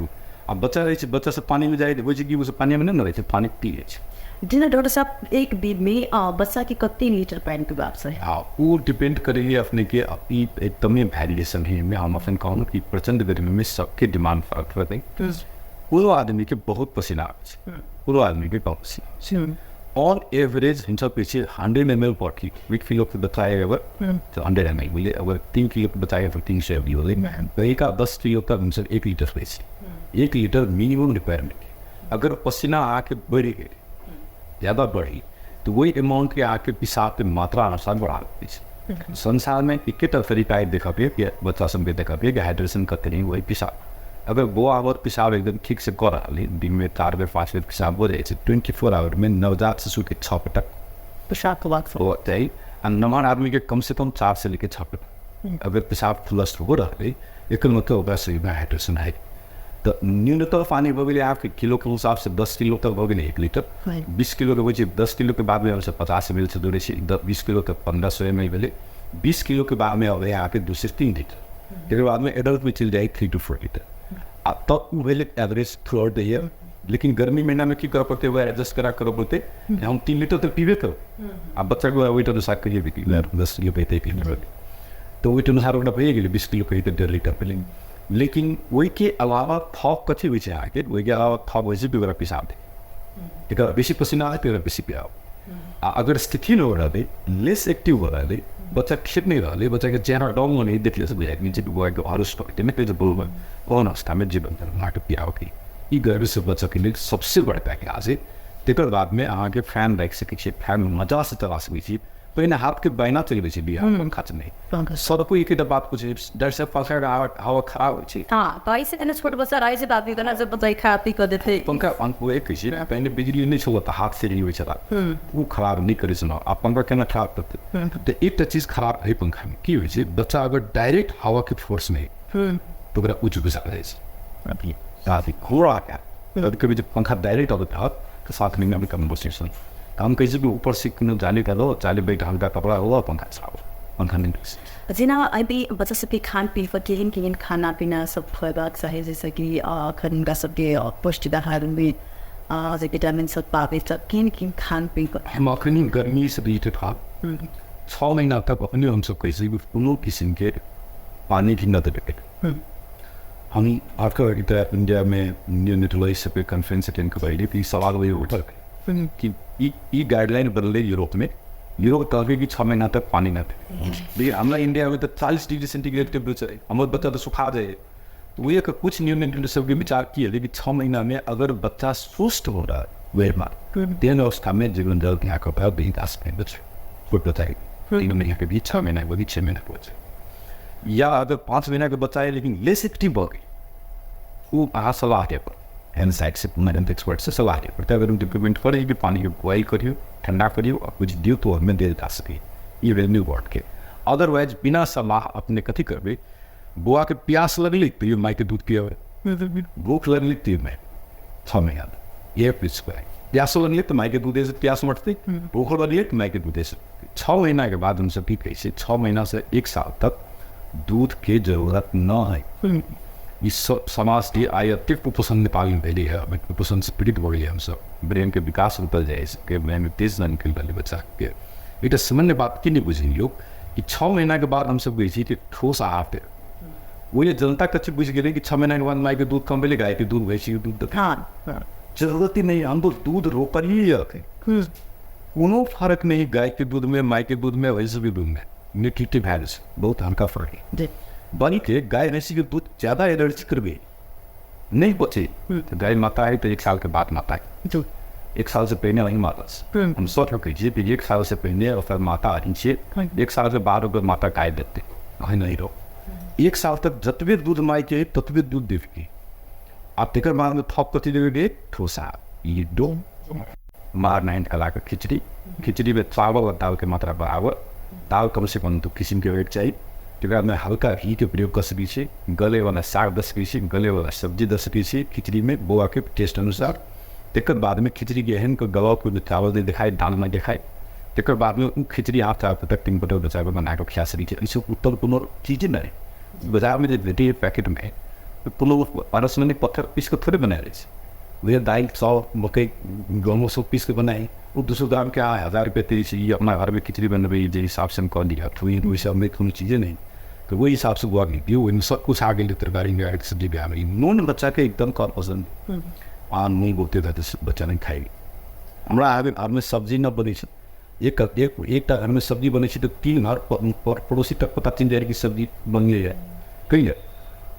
आ बच्चा रहै छै, बच्चा सब पानिमे जाइ होइ छै कि ओसब पानिमे नहि ने रहै छै, पानि पी लै छै। जेना डॉक्टर साहब, एक दिनमे बच्चाके कते लीटर पानि पीबाक चाही? हाँ, ओ डिपेंड करैए अपनेके, ई एकदमे वेरिएशन है एहिमे। हम अपन कहलहुँ कि प्रचण्ड गर्मीमे सबके डिमांड फरक पड़तै। कोनो आदमीके बहुत पसीना आबै छै, कोनो आदमीके कम पसीना आबै छै। ऑन एवरेज हमसब कहै छियै 100 ml पर किलो, 1 किलोके बच्चा है अगर तऽ 100 ml भेलै, अगर 3 किलोके बच्चा है तऽ 300 ml होलै, तऽ 10 किलो तक हमसब 1 लीटर दै छियै। 1 लीटर मिनिमम रिक्वायरमेंट। अगर पसीना अहाँके बढ़ि गेल, ज़्यादा बढ़ी, तऽ ओहि अमाउंटके अहाँके पेशाबके मात्रा अनुसार बढ़ा दै छै। संसारमे एकेटा तरीका है देखबे कि बच्चा सबके देखबे कि हाइड्रेशन कते नहीं, वही पेशाब। अगर वो our पेशाब एकदम ठीक से कऽ रहल है, दिनमे 4 बेर 5 बेर पेशाब हो जाइ छै, 24 आवरमे नवजात शिशुके 6 पटक पेशाब के बाद हो चाही आ नमहर आदमीके कम से कम 4 से लेके 6 पटक अगर पेशाब फ्लश हो रहल है, एकर मतलब ओकरा शरीरमे हाइड्रेशन है। तऽ न्यूनतम पानि भऽ गेलै अहाँके किलोके हिसाबसँ 10 किलो तक भऽ गेलै 1 लीटर। 20 किलोके होइ छै, 10 किलोके बादमे हमसब 50 ml से जोड़ै छी, 20 किलोके 1500 ml भेलै। 20 किलोके बादमे अबै अहाँके 2 से 3 लीटर, तकर बादमे एडल्टमे चलि जाइ 3 टू 4 लीटर। आ तब ओ भेलै average through out the year. लेकिन गर्मी महीनामे की करऽ पड़तै? वएह एडजस्ट करा करऽ पड़तै। हम 3 लीटर तऽ पीबे करब आ बच्चाके ओहि अनुसार कहिए भी 10 किलो पीतै तऽ ओहि अनुसार ओकरा भइए गेलै, 20 किलो कही तऽ 1.5 लीटर भेलै। लेकिन ओहिके अलावा थप कथी होइ छै अहाँके? ओहिके अलावा थप होइ छै कि ओकरा पेशाब दै, एकर बेसी पसीना आए तऽ ओकरा बेसी पियाउ। आ अगर स्थिति नहि रहलै, लेस एक्टिव भऽ रहलै, बच्चा खेत नहि रहलै, बच्चाके चेहरा डाउन नहि देखले से बुझाइ छै बौआके हरुस पकड़े नहि बोलबै, ओहन अवस्थामे जीवन अहाँके पियाबके। ई गर्मीसँ बचऽके लेल सबसे बड़का इलाज है। तकर बादमे अहाँके फैन राखि सकै छी, फैन मजासँ चला सकै छी। पहिने हाथके बायना चलबै छै बिहार पंखा से नहि। सबको एकेटा बात पूछै डर से पंखा के हवा खराब होइ छै। हाँ, तऽ ऐसे एना छोट बच्चा रहै छै तऽ आदमी केना से बच्चा खा पी कऽ देतै। पंखा ओहे कहै छी ने, पहिने बिजली नहि छल तऽ हाथ से होइ छल, ओ खराब नहि करै छल, आ पंखा केना खराब करतै? तऽ एकटा चीज खराब है पंखामे की होइ छै, बच्चा अगर डायरेक्ट हवाके फोर्समे तऽ ओकरा उच्च घुसा जाइ छै। घोड़ा कभी कभी जब पंखा डायरेक्ट अबैत रहत तऽ साथ में कन्वर्सेशन हम कहै छी कि ऊपर से कोनो जाली दऽ जाली बैठ हल्का कपड़ा हो, पंखा चलाओ, पंखा नहि। जेना अभी बच्चा सबके खान पीन पर केहन केहन खाना पीना सब खुएबाक चाही, जैसे कि अखन हुनका सबके पौष्टिक आहारमे जे विटामिन सब पाबै, तऽ केहन केहन खान पीन पर? हम अखनी गर्मी से रिलेटेड हा 6 महीना तक अखनी हमसब कहै छी कोनो किसिमके पानी भी न देबै। हम आपका इंडिया में न्यूनिटोलॉजी सबके कॉन्फ्रेंस अटेंड करैली, ई सवाल वही उठल कि ई गाइडलाइन बदले यूरोप में, यूरोप कहलकै कि 6 महीना तक पानी न दे, लेकिन हमरा इंडिया में तो 40 डिग्री सेंटीग्रेड टेम्परेचर है, हमर बच्चा तो सुखा जाए। तो वही कुछ न्यूनिटोलॉजी सबके विचार की है कि 6 महीना में अगर बच्चा सुस्त हो रहा है वेरमा तेहन अवस्था में जीवन जल यहाँ भी बताए 3 महीना के बीच 6 महीना के बीच 6 महीना के बच्चा, या अगर 5 महीना के बच्चा है लेकिन लेस एक्टिव भऽ गेल, ओ अहाँ सलाह देब एहन साइड से मेडिकल एक्सपर्ट से सलाह देब पड़तै। अगर रिप्लीमेंट करै कि पानी के बॉयल करियौ, ठंडा करियौ आ कुछ दियौ तो ओहिमे देल जा सकै, ई भेल न्यू बॉर्न के। अदरवाइज बिना सलाह अपने कथी करबै, बौआके प्यास लगलै तैयो मायके दूध पियाबै, भूख लगलै तैयो माय, 6 महीना ये प्रिंसिपल है। प्यासो लगलै तऽ मायके दूधेसँ प्यास मटतै, भूखो लगलै तऽ मायके दूधेसँ। 6 महीना के बाद हमसब की कहै छियै, 6 महीना से 1 साल तक दूध के जरूरत न है। ई सब समाज के आइ एतेक कुपोषण नेपालमे भेलै है, कुपोषण से पीड़ित भऽ गेलियै हमसब, ब्रेनके विकास रुकल जाइ छै, ब्रेनमे तेज नहि निकलि रहलै बच्चाके। एकटा सामान्य बात की नहि बुझै लोक कि 6 महीनाके बाद हमसब कहै छी कि ठोस आहार देब। ओहि जनता कथी बुझि गेलै कि 6 महीनाके बाद मायके दूध कम भेलै, गायके दूध भैंसीके दूध देतै। जरूरत ही नहीं, हम तो दूध रोकलिए कोनो फर्क नहीं गायके दूधमे, मायके दूधमे, भैंसीके दूधमे, न्यूट्रिटिव वैल्यूज बहुत हल्का फर्क है। बल्कि गाय भैंसी के दूध ज़्यादा एनर्जी करबे नहीं बचे तो गाय माता है तो 1 साल के बाद माता है, 1 साल से पहले नहीं माता। हम सोच रखे कि 1 साल से पहले अगर माता आनी, 1 साल के बाद अगर माता गाय देते नहीं रहो, 1 साल तक जतबे दूध माय के ततबे दूध देवे, आ तकर बाद में थप कथी देवे, ठोसा ये डोम मार नाइन कला के खिचड़ी, खिचड़ी में चावल और दाल के मात्रा बराबर, दाल कम से कम 2 किसिम के होइके चाही, तकर बादमे हल्का घी के प्रयोग कऽ सकै छी, गलेवला साग दऽ सकै छी, गलेवला सब्जी दऽ सकै छी खिचड़ीमे बौआके टेस्ट अनुसार। तकर बादमे खिचड़ीके एहन कऽ गलाउ कि चावल नहि देखाय, दाल नहि देखाय, तकर बादमे ओ खिचड़ी हाथ तक 3 गोटे बच्चाके बना कऽ खिया सकै छी। एहिसँ उत्तम कोनो चीजे नहि बाजारमे जे भेटैए पैकेटमे, कोनो अरसमने पत्थर पीस कऽ थोड़े बनायल जाइ छै, वएह दालि चाउर मकइ गहूँम सब पीस कऽ बनाइ, ओ 200 ग्रामके अहाँ 1000 रुपैआ दै छै, ई अपना घरमे खिचड़ी बनबै जे हिसाबसँ हम कऽ लिअ, ओहि हिसाबमे कोनो चीजे नहि, तऽ ओहि हिसाबसँ बौआके दियौ, ओहिमे सब किछु आ गेलै, तरकारी भी आ गेलै, सब्जी भी आ गेलै। नून बच्चाके एकदम कम पसन्द, आ नून बहुते रहतै बच्चा नहि खाइ। हमरा अहाँके घरमे सब्जी नहि बनै छै, एकटा घरमे सब्जी बनै छै तऽ 3 घर पड़ोसी तक पता चलि जाइ कि सब्जी बनलैए, कहिया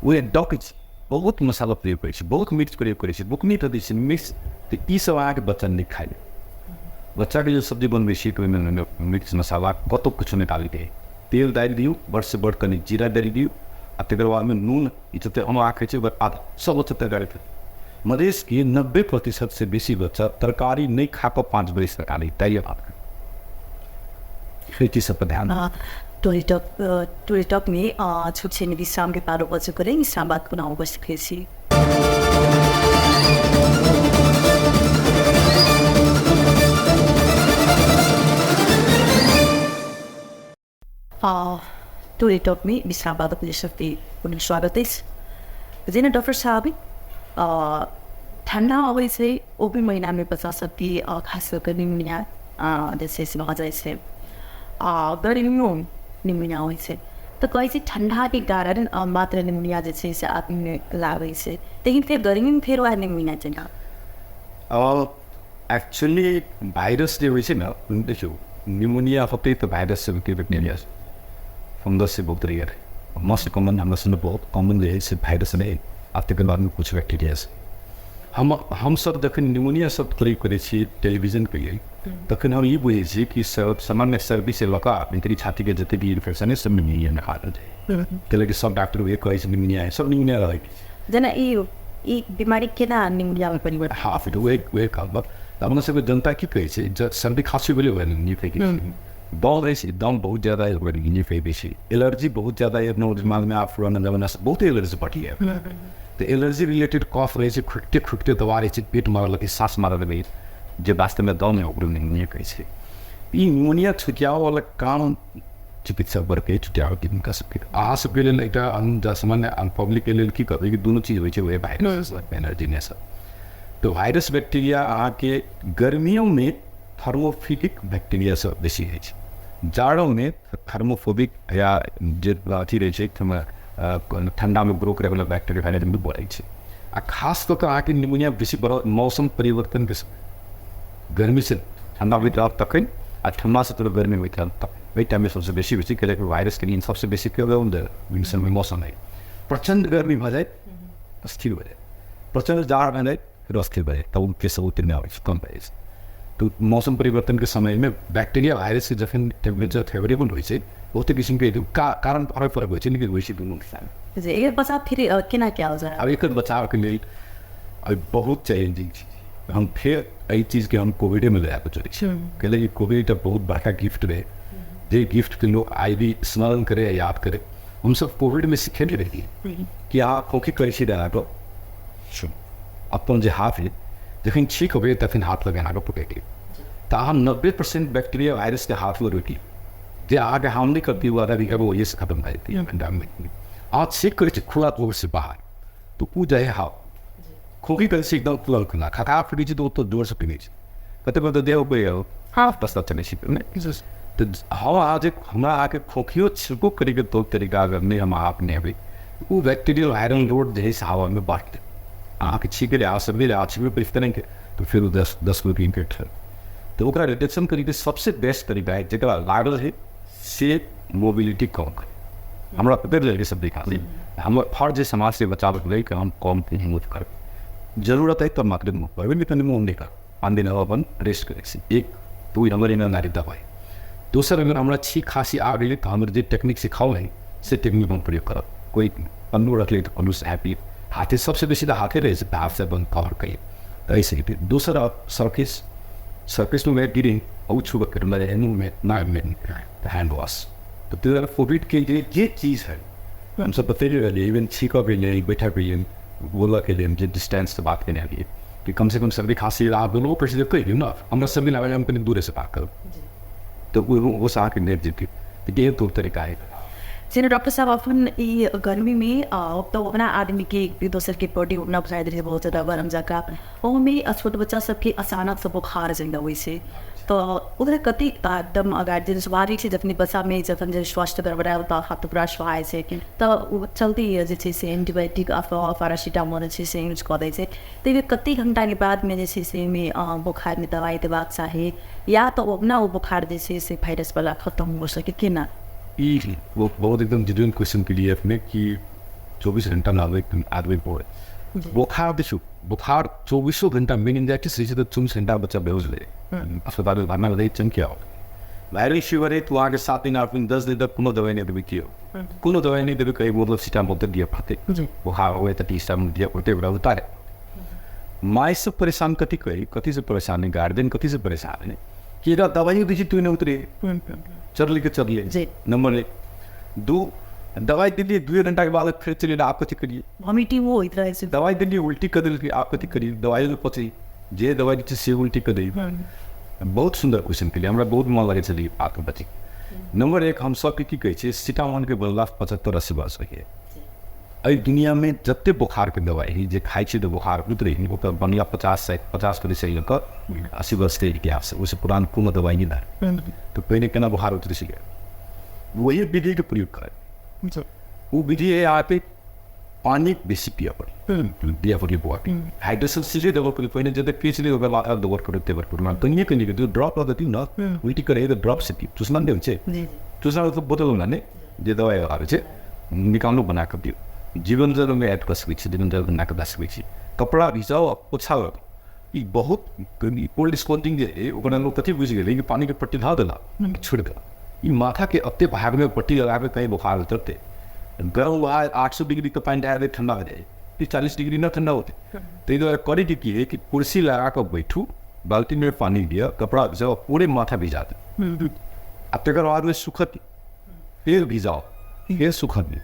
ओहि डकै छै, बहुत मसाला प्रयोग करै छै, बहुत मिर्च प्रयोग करै छै, बुकनी दै छै मिर्च, तऽ ई सब अहाँके बच्चा नहि खाइ। बच्चाके जे सब्जी बनबै छी तऽ ओहिमे मिर्च मसाला कतहु किछु नहि डालैके है, तेल डालि दियौ, बड़सँ बड़ कनि जीरा डालि दियौ, आ तकर बादमे नून ई जतेक हम अहाँ खाइ छियै ओकर आधा सब बच्चा तरकारी खेतै। मधेशके 90% से बेसी बच्चा तरकारी नहि खा कऽ 5 बरिस तरकारी तैयार भात खाइ, चीज सब पर ध्यान। टोली में छोट छिन विश्राम के पारो बच्चों करें, विश्राम बात पुनः उपस्थित छी। टोली टॉक में विश्राम बाद अपने शक्ति पुनः स्वागत है। जेना डॉक्टर साहब ठंडा अबै छै ओ भी महीना में बच्चा सबके खास कर निमोनिया जैसे भऽ जाइ छै, गर्मियो निमोनिया होइ छै, तऽ कहै छै ठंडाके कारण मात्र निमोनिया जे छै से आदमीमे लागै छै, लेकिन फेर गर्मीमे फेर वएह निमोनिया जेना। एक्चुअली वायरस जे होइ छै ने, देखियौ निमोनिया होतै तऽ वायरस से होतै, बैक्टीरिया से, फंगस से बहुत रेयर है, मोस्ट कॉमन हमरा सब बहुत कॉमन जे है से वायरस रहै, आ तकर बादमे कुछ बैक्टीरिया से। हमसब जखन निमोनिया शब्द प्रयोग करै छी टेलीविजनके लेल, तखन हम ई बुझै छी कि सामान्य सर्दीसँ लऽ कऽ भीतरी छातीके जते भी इन्फेक्शन है सब निमोनिया खाल जाइ, कैलाकि सब डॉक्टर उहे कहै छै निमोनिया है, सब निमोनिया रहै। जेना ई बीमारी केना निमोनियामे परिवर्तन? हाँ, फिर वह कहब तऽ अपना सबके जनता की कहै छै, जब सर्दी खाँसी भेलै ओकरा निमोनिया कहि दै छै, दम रहै छै, दम बहुत ज्यादा है ओकरा निमोनिया कहि दै छै, एलर्जी बहुत ज्यादा है अपना दिमागमे, आब पुराना जमाना से बहुत एलर्जी बढ़ी है, तऽ एलर्जी रिलेटेड कफ रहै छै, खुटते खुटते दबा रहै छै, पेट मारऽ लगै, साँस मारऽ लगै, जे वास्तवमे दम है ओकरो निमोनिया कहै छै। ई निमोनिया छुटियाबऽवला काम चिकित्सक वर्गके छुटियाबऽके हुनका सबके, अहाँ सबके लेल एकटा सामान्य पब्लिकके लेल की कहबै कि दुनू चीज होइ छै, वएह वायरस एनर्जी ने सब। तऽ वायरस बैक्टीरिया अहाँके गर्मियोमे थर्मोफिलिक बैक्टीरिया सब बेसी होइ छै, जाड़ोमे थर्मोफोबिक या जे अथी रहै छै ठण्डामे ग्रो करैवला बैक्टीरिया वायरस भी बढ़ै छै। आ खास कऽ कऽ अहाँके निमोनिया बेसी बढ़त मौसम परिवर्तनके समय, गर्मीसँ ठण्डा होइत रहत तखन, आ ठण्डासँ थोड़ा गर्मी होइत रहत तखन, ओहि टाइममे सबसँ बेसी बेसी कैलाकि वायरसके लिए सबसँ बेसी फेवरेबल मौसम है। प्रचण्ड गर्मी भऽ जाए अस्थिर भऽ जाए, प्रचण्ड जाड़ भऽ जाए फेर अस्थिर भऽ जाए, तब केस ओते नहि आबै छै, कम भऽ जाइ छै। तऽ मौसम परिवर्तनके समयमे बैक्टीरिया वायरसके जखन टेम्परेचर फेवरेबल होइ छै, बहुते किसिमके कारण फरक फरक होइ छै, लेकिन होइ छै दुनू हिसाबे। जे एकर बचाव फिर केना कयल जाय? आब एकर बचावके लेल अभी बहुत चैलेंजिंग चीज, हम फेर एहि चीजके हम कोविडेमे लए कऽ चलै छी, कैलाकि कोविड एकटा बहुत बड़का गिफ्ट रहै, जे गिफ्टके लोक आइ भी स्मरण करै या याद करै। हमसब कोविडमे सिखेने रहियै कि अहाँ खोखी करै छी तऽ अहाँके अपन जे हाथ है जखन छींक अबैए तखन हाथ लग अहाँके पकड़ि लेब, तऽ अहाँ 90% बैक्टीरिया वायरसके हाथमे रोकि लेब, जे अहाँके हार्म नहि करती ओ आधा घंटामे ओहिसँ खतम भए जेतै। घंटामे अहाँ छींक करै छी खुला से बाहर तऽ ओ जाइ हाथ, खोखी करै छी एकदम खुलल खुला, खखार फूटै छै तऽ ओतऽ जोरसँ पीबै छै, कते कते देह ऊपर बस चलै छै। तऽ हम अहाँ जे हमरा अहाँके खोखियो छिड़को करैके तौर तरीका अगर नहि हम अहाँ अपनेबै, ओ बैक्टीरियल वायरल लोड जे है से हवामे बाँटतै, अहाँके छींक अहाँ सब अहाँ छिड़बै परिवर्तन तऽ फेर ओ 10 गोके इन्फेक्ट होयत। तऽ ओकरा रिडक्शन करैके सबसँ बेस्ट तरीका है जकरा लागल है से मोबिलिटी कम करै। हमरा पकड़ि लेलकै सब खाँसी, हमर फर्ज है समाजसँ बचाबैके लेल कि हम कम मूव करबै, जरूरत है तब मात्र मूव करबै, लेकिन मूव नहि करबै, 5 दिन हम अपन रेस्ट करै छी। एक तऽ हमर ईमानदारी दवाइ। दोसर अगर हमरा छींक खाँसी आ गेलै तऽ हमर जे टेक्निक सिखाओल है से टेक्निक हम प्रयोग करब। कोइ पन्नू रखले तऽ पन्नूसँ हैप्पी, हाथे सबसँ बेसी तऽ हाथे रहै छै, हाथसँ अपन कवर करियै तऽ एहिसँ हेतै। दोसर सर्फेस, सर्फेसमे गिरे ओ छुबक के मुँहमे नाकमे तऽ हैंड वॉश। तऽ ताहि दुआरे कोविडके जे चीज है हमसब बतेले रहलियै, इवन छींकऽके लेल, बैठऽके लेल, बोलऽके लेल, जे डिस्टेंससँ बात केने रहियै कि कमसँ कम सर्दी खाँसी अहाँ दुनू पेशेंट कहि दियौ ने, हमरा सर्दी लागल हम कनि दूरेसँ बात करब तऽ ओहोसँ अहाँके नहि जेतै। तऽ इएह तौर तरीका है। जेना डॉक्टर साहब अपन ई गर्मीमे तऽ ओना आदमीके एक दोसरके बॉडी ओना बुझाइत रहै बहुत ज्यादा गरम जकाँ, ओहोमे छोट बच्चा सबके अचानक से बोखार जइना होइ छै, तऽ ओकरा कतेक एकदम गार्जियन स्वाभाविक छै जखन बच्चामे जखन जे स्वास्थ्य गड़बड़ायल तऽ हाथ पूरा सुहाइ छै, तऽ ओ चलती जे छै से एन्टीबायोटिक अथवा पैरासिटामोल जे छै से यूज कऽ दै छै, ताहिमे कतेक घण्टाके बादमे जे छै से ओहिमे बोखारमे दवाइ देबाक चाही, या तऽ ओना ओ बोखार जे छै से वायरसवला खतम हो सकै केना? ई वो बहुत एकदम जेन्युइन क्वेश्चन के लिए अपने कि 24 घंटा में आदमी पड़े बोखार। देखियौ बोखार 24 घंटा मेनिंजाइटिस रहै छै तऽ 24 घंटा बच्चा बेहोश रहै, अस्पताल भरना रहै चमकी आओ। वायरल फीवर है तो अहाँके 7 दिन 8 दिन 10 दिन तक कोनो दवाइ नहि देबै, कियो कोनो दवाइ नहि देबै, कहीं मतलब सीटामोल तऽ दिअ पड़तै, बोखार हुए तऽ सीटामोल दिअ पड़तै, ओकरा उतारे। माय सब परेशान कथी कही, कथीसँ परेशान है, गार्जियन कथीसँ परेशान है कि एकरा दवाइयो दै छी तू नहि उतरे, चढ़ले के चढ़ले। नंबर 1 2 दवाई दिलियै 2 घंटा के बाद फेर चलि आप कथी करियै, वॉमिटिंग होइत रहै छै, दवाई दिलियै उल्टी कऽ देलकै, आप कथी करियै, दवाई पचै जे दवाई दै छै से उल्टी कऽ दै। बहुत सुन्दर क्वेश्चन केलियै, हमरा बहुत मन लगै छलै बात बची। नंबर 1 हम सबके की कहै छियै, सीतामोलके बदला 75-80 वर्ष होइए। एहि दुनियामे जते बोखारके दवाइ है जे खाइ छै तऽ बोखार उतरै है, ओकर बनला 50-60 लऽ कऽ 80 वर्षके इतिहास है, ओहिसँ पुरान कोनो दवाइ नहि रहै। तऽ पहिने केना बोखार उतरै छलै, वही विधिके प्रयोग करै। ओ विधि है यहाँ पे पानी बेसी पिअ पड़ै, दिअ पड़ै बॉडी हाइड्रेशन सीधे देबऽ पड़ै। पहिने जते पियै छलै ओकर बाद देबऽ पड़ै, देबऽ पड़ै कनिए कनिए ड्रॉप लऽ दियौ ने, उल्टी करै तऽ ड्रॉप से दियौ, चूसना नहि होइ छै, चूसना तऽ बोतलवला नहि जे दवाइ आबै छै निकालू बना कऽ दियौ। जीवन जलमे ऐड कऽ सकै छी, जीवन जल बना कऽ दऽ सकै छी। कपड़ा भिजाउ आ पोछा लगाउ। ई बहुत कोल्ड स्पॉन्जिंग जे है ओकरा लोग कथी बुझि गेलै कि पानिके पट्टी धऽ देलक, छोड़ि देलक। ई माथाके एते भागमे पट्टी लगाके कहीं बुखार उतरतै। गर्म बुखार 800 डिग्री के पानि ढारि दै ठंडा हो जाइ, 40 डिग्री न ठंडा होते। ताहि दुआरे करैके की है कि कुर्सी लगा कऽ बैठू, बाल्टीमे पानि लिअ, कपड़ा भिजाउ, पूरे माथा भिजा दू, आ तकर बादमे सुखत फेर भिजाउ, फेर सुखत दियौ,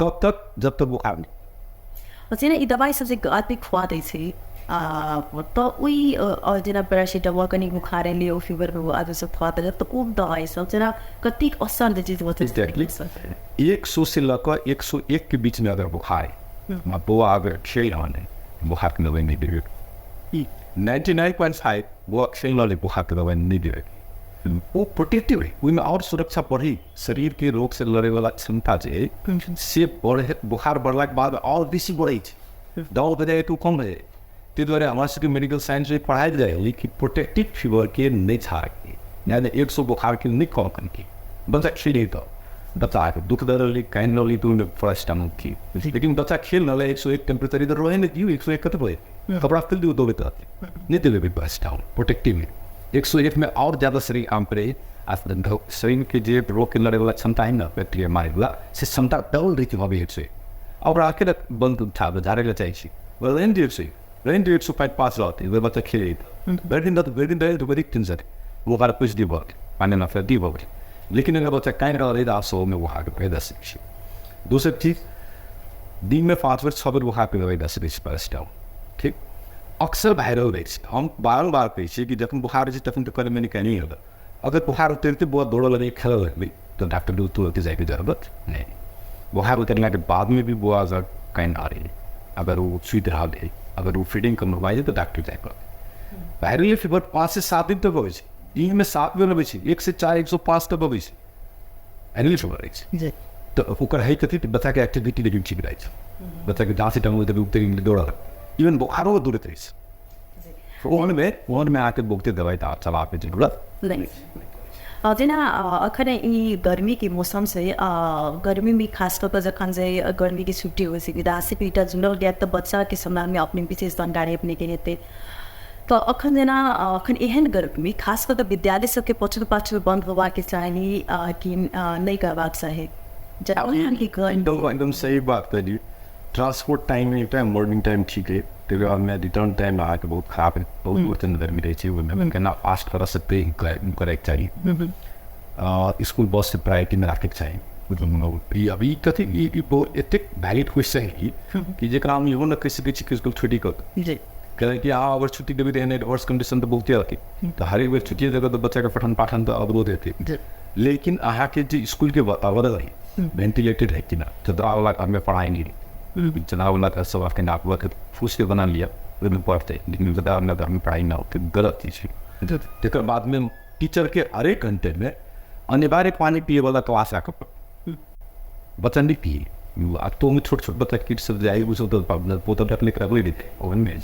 कब तक जब तक बुखार नहि। जेना ई दवाइ सब जे आदमी खुआ दै छै तऽ ओहि जेना पैरासिटामोल कनि बुखार एलै, ओ फीवर आदमी सब खुआ देलक, तऽ ओ दवाइ सब जेना कतेक असर दै छै? एक्जैक्टली 100 से लऽ कऽ 101 के बीचमे अगर बुखार है, बौआ अगर खेल रहल है, बुखारके दवाइ नहि देबै। 99.5 बौआ खेल रहल है, बुखारके दवाइ नहि देबै। ओ प्रोटेक्टिव है, ओहिमे आओर सुरक्षा बढ़ी, शरीरके रोग से लड़ैवला क्षमता जे है से बढ़े। बुखार बढ़लाके बाद आओर बेसी बढ़ै छै, डाउन भऽ जाइ तऽ ओ कम भऽ जाइ। ताहि दुआरे हमरा सबके मेडिकल साइंसमे पढ़ायल जाइ कि प्रोटेक्टिव फीवरके नहि छाड़ैके, यानी 100 बुखारके नहि कम करके। बच्चा खेले तऽ बच्चा दुख दऽ रहलै, कानि रहलै तऽ ओहिमे पैरासिटामोल की, लेकिन बच्चा खेल रहलै, 101 टेम्परेचर इधर रहै नहि दियौ, 101 कतऽ भऽ जेतै, कपड़ा खोलि दियौ, दौड़ैत रहतै, नहि देबै पैरासिटामोल। प्रोटेक्टिव 101 में आओर ज्यादा शरीर काम करै आ शरीरके जे रोगके लड़ैवला क्षमता है ने, बैक्टीरिया मारैवला, से क्षमता डबल रहै छै भऽ 101। आ ओकरा अकेले बन्द उठा झाड़ै लए चाहै छी, रहै दियौ 101, रहै दियौ 105 रहतै, ओहि बच्चा खेलै भरि दिन रहतै, भरि दिन रहै तऽ बड़ी टेंशन, ओकरा पुछि दियौ भऽ गेल, पानि नफा दियौ भऽ गेल। लेकिन अगर बच्चा कानि रहल है तऽ आब 100मे बुखारके दवाइ दऽ सकै छी। दोसर चीज, दिनमे 5 बेर 6 बेर बुखारके दवाइ दऽ सकै छी पैरासिटामोल, ठीक। अक्सर वायरल रहै छै, हम बारम्बार कहै छियै कि जखन बुखार होइ छै तखन तऽ कनि मनि कनि होत, अगर बुखार उतरिते बौआ दौड़ऽ लगै, खेलऽ लगलै तऽ डॉक्टर लग तुरन्ते जाइके जरूरत नहि। बुखार उतरलाके बादमे भी बौआ अगर कानि रहल है, अगर ओ सुति रहल है, अगर ओ फीडिंग कम भऽ जाइ तऽ डॉक्टर जाय पड़तै। वायरल फीवर 5 से 7 दिन तक अबै छै, दिनमे 7 बेर अबै छै, 1 से 4 105 तक अबै छै, वायरल फीवर रहै छै। तऽ ओकर है कथी, बच्चाके एक्टिविटी लेकिन ठीक रहै छै, बच्चाके जहाँ से टांग देबै उतरि दौड़ल, इवन बोखारो दौड़ैत रहै छै। ओहनमे अहाँके बहुते दवाइ तऽ चलाबैके जरूरत नहि। जेना अखन ई गर्मीके मौसम छै, गर्मीमे खास कऽ कऽ जखन जे गर्मीके छुट्टी होइ छै, विद्यार्थी एकटा जुड़ल गेल तऽ बच्चाके सम्बन्धमे अपने विशेष जानकारी अपनेके हेतै। तऽ अखन जेना अखन एहन गर्मी खास कऽ कऽ विद्यालय सबके पठन पाठन बन्द होबाके चाही कि नहि करबाक चाही? एकदम सही बात कहलियै। ट्रांसपोर्ट टाइम एकटा मॉर्निंग टाइम ठीक है, तकर बादमे रिटर्न टाइम अहाँके बहुत खराब है, बहुत प्रचण्ड गर्मी रहै छै, ओहिमे केना फास्ट करऽ सकतै करैके चाही। स्कूल बसके प्रायोरिटीमे राखैके चाही। ई अभी कथी ई बहुत एतेक वैलिड क्वेश्चन है कि जेकरा हम इहो नहि कहि सकै छी कि स्कूल छुट्टी कऽ कियाकि अहाँ अगर छुट्टी देबै तऽ एहन एडवर्स कंडीशन तऽ बहुते रहतै, तऽ हरेक बेर छुट्टिए देबै तऽ बच्चाके पठन पाठन तऽ अवरोध हेतै। लेकिन अहाँके जे स्कूलके वातावरण है वेंटिलेटेड है कि ना, चदरावला घरमे पढ़ाइ नहि, चदरावला घर सब आपके नाक फूसके बना लिअ ओहिमे पढ़तै, लेकिन चदरावला घरमे पढ़ाइ नहि होतै, गलत चीज छै। तकर बादमे टीचरके हरेक घंटेमे अनिवार्य पानि पिएवला क्लास राखऽ पड़त, बच्चा नहि पिए। आ तो छोट छोट बच्चा किट सब जाइ ओ सब तऽ बोतल अपने करबे देतै ओहनमे,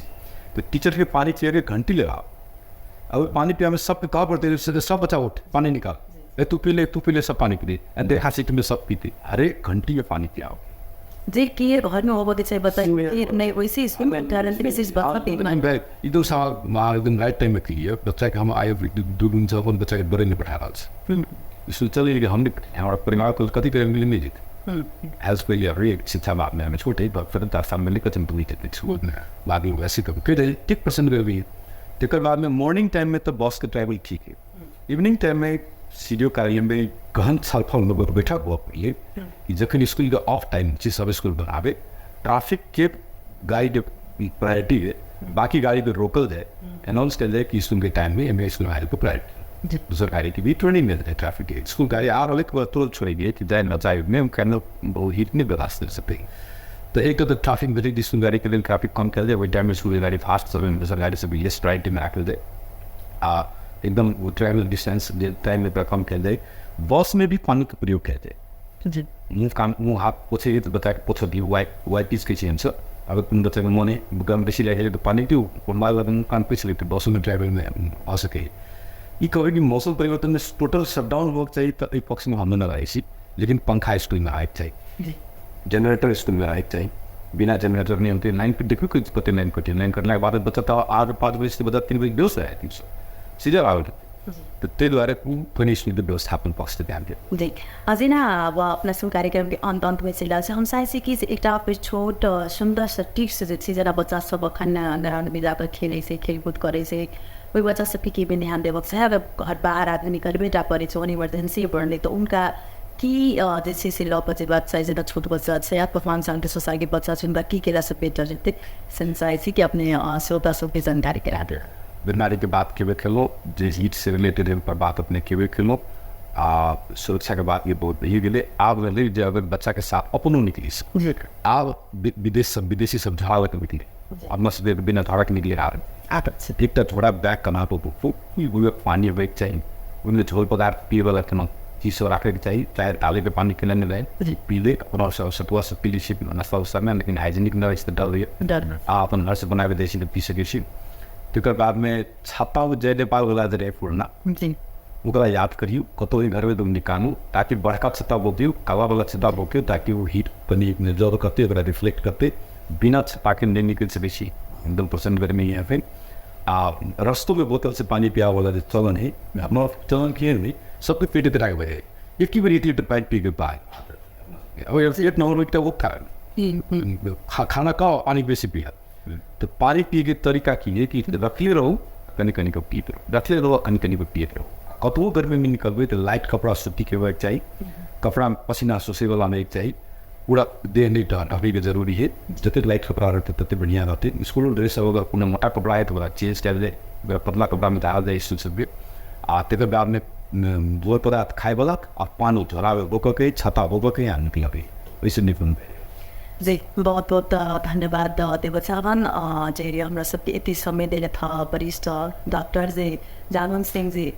तऽ टीचरके पानि पिएके घंटी लगाओ। अब पानी पियामे सबके कह पड़तै, सब बच्चा उठ पानी निकाल, ए तू पी ले, तू पी ले, सब पानी पी ले, आ देखा सीट में सब पीते, हरेक घंटी में पानी पियाओ। जे के घरमे होबऽके चाही बच्चा नहि वैसे स्कूलमे विशेष बच्चा। ई तो सवाल एकदम राइट टाइममे कहिए। बच्चाके हम आइ 2 दिन से अपन बच्चाके बड़े नहि पठा रहल छी, स्कूल चल गेल, हम नहि, हमरा परिवार कथी करै नहि जेतै। हेल्थ पहिले हरेक शिक्षा बादमे हमे छोटे फिर 10 साल में लेकर चल बादमे वैसे तऽ फिर ठीक पसंद भी। तकर बादमे मॉर्निंग टाइममे तऽ बसके ट्रैवल ठीक है, इवनिंग टाइममे सी डी ओ कार्यालयमे गहन छलफल बैठक हुअ पड़लै कि जखन स्कूलके ऑफ टाइम छै सब स्कूल बनाबै, ट्रैफिकके गाड़ी प्रायोरिटी है, बाकी गाड़ीके रोकल जाए, अनाउंस कयल जाए कि स्कूलके टाइममे एहिमे स्कूल गाड़ीके प्रायोरिटी, दोसर गाड़ीके भी ट्रेनिंग मिल जाए। ट्रैफिक स्कूल गाड़ी आ रहलै तुरंत छोड़ि दिए कि जाए न जाए केना बहुत हिट नहि बर्दाश्त कर सकते। तऽ एक तऽ ट्रैफिक भेटै स्कूल गाड़ीके लेल ट्रैफिक कम कयल जाए, ओहि टाइममे स्कूल गाड़ी फास्ट सब दोसर गाड़ी सब लेस प्रायोरिटीमे राखल जाए आ एकदम ट्रैवल डिस्टेंस जे टाइममे कम कयल जाए। बसमे भी पानिके प्रयोग कयल जाए, मुँह कान मुँह हाथ पोछै तऽ बच्चाके पोछऽ दियौ, वाइपिस कहै छियै हमसब। अगर कोनो बच्चाके मोने गरम बेसी लागि गेलै तऽ पानि दियौ, मुँह कान पोछि लेतै, बसोमे ड्राइवरमे भऽ सकैए। ई कहबै कि मौसम परिवर्तनमे टोटल शटडाउन होबक चाही तऽ एहि पक्षमे हम नहि रहै छी, लेकिन पंखा स्कूलमे आबैके चाही, जेनरेटर स्कूलमे आबैके चाही। बिना जनरेटर नहि होतै। लाइन देखियौ कते लाइन कटै, लाइन कटलाके बाद बच्चा तऽ 8-5 बजे बच्चा 3 बजे बेहोश भए जाइ सीजर आबैत, तऽ ताहि दुआरे कनि शुद्ध व्यवस्थापन पक्ष ध्यान दियौ। जी जेना अब अपना सब कार्यक्रमके अन्त अन्तमे चलि रहल छै, हम चाहै छी कि एकटा छोट सुन्दर सँ टिप्स जे छै, जेना बच्चा सब अखन ग्राउंडमे जाकऽ खेलै छै, खेलकूद करै छै, ओहि बच्चा सबके की ध्यान देबक चाही? अगर घर बाहर आदमी निकलबे टा करै छै, इमरजेंसी बढ़लै तऽ हुनका की जे छै से लऽ कऽ जेबाक चाही? जेना छोट बच्चा छै या 5 सालके 6 सालके बच्चा छै, हुनका की केलासँ बेटर हेतै से हम चाहै छी कि अपने श्रोता सबके जानकारी करा देब। बीमारीके बात केबे केलहुँ, जे हीटसँ रिलेटेड है ओकर बात अपने केबे केलहुँ, आ सुरक्षाके बात भी बहुत भइए गेलै। आब रहलै जे अगर बच्चाके साथ अपनो निकली, आब विदेश सब विदेशी सब झोड़ा लऽ कऽ निकले, अपना सबके बिना झोड़ाके निकले। आब एकटा झोड़ा बैग कना कऽ ओहिमे पानि होइके चाही, ओहिमे झोल पदार्थ पियैवला कोनो चीज सब राखैके चाही, चाहे डालेके पानी केना नहि रहै पी ले। अपना सब सतुआ सब पी लै छी नाश्ता उस्तामे, लेकिन हाइजीनिक नहि रहै छै तऽ डर होइए, आ अपन घरसँ बनाकऽ दै छी तऽ पी सकै छी। तकर बादमे छाता जय नेपालवला जे रहै पुरना, ओकरा याद करियौ, कतहु भी घरमे तुम निकालू, ताकि बड़का छत्ता बोकियौ, कालावला छत्ता बोकियौ, ताकि ओ हीट कनि जर करतै, ओकरा रिफ्लेक्ट करतै। बिना छत्ताके नहि निकलि सकै छी, एकदम प्रचण्ड गर्मी है फेर। आ रस्तोमे बोतलसँ पानि पियाबऽवला जे चलन है, हमरा चलन किए नहि, सबके पेटे तराक भऽ जाइ, एके बेर 1 लीटर पानि पी कऽ पाय एक नम्बरमे एकटा ओ कारण, खाना खाओ पानि बेसी पियत। तऽ पानि पियैके तरीका की है कि रखले रहू, कनि कनि कऽ पीत रहू, रखले रहू, कनि कनि कऽ पियैत रहू। कतबो गर्मीमे निकलबै तऽ लाइट कपड़ा सूतीके होयके चाही, कपड़ा पसीना सोसैवला नहि होयके चाही, पूरा देह नहि ढकैके जरूरी है, जतेक लाइट कपड़ा रहतै ततेक बढ़िआँ रहतै। स्कूल ड्रेस सब अगर कोनो मोटा कपड़ा है तऽ ओकरा चेंज कयल जाय, ओकरा पतला कपड़ामे डालल जाय स्कूल सबके। आ तकर बादमे बोर पदार्थ खायवला आ पानि झोरामे बोकऽके, छत्ता बोकऽके आ निकलऽके, ओहिसँ नहि कोनो। जी बहुत बहुत धन्यवाद देव चाहन जे हमरा सबके एते समय देलथि वरिष्ठ डॉक्टर जे जागन सिंह जी।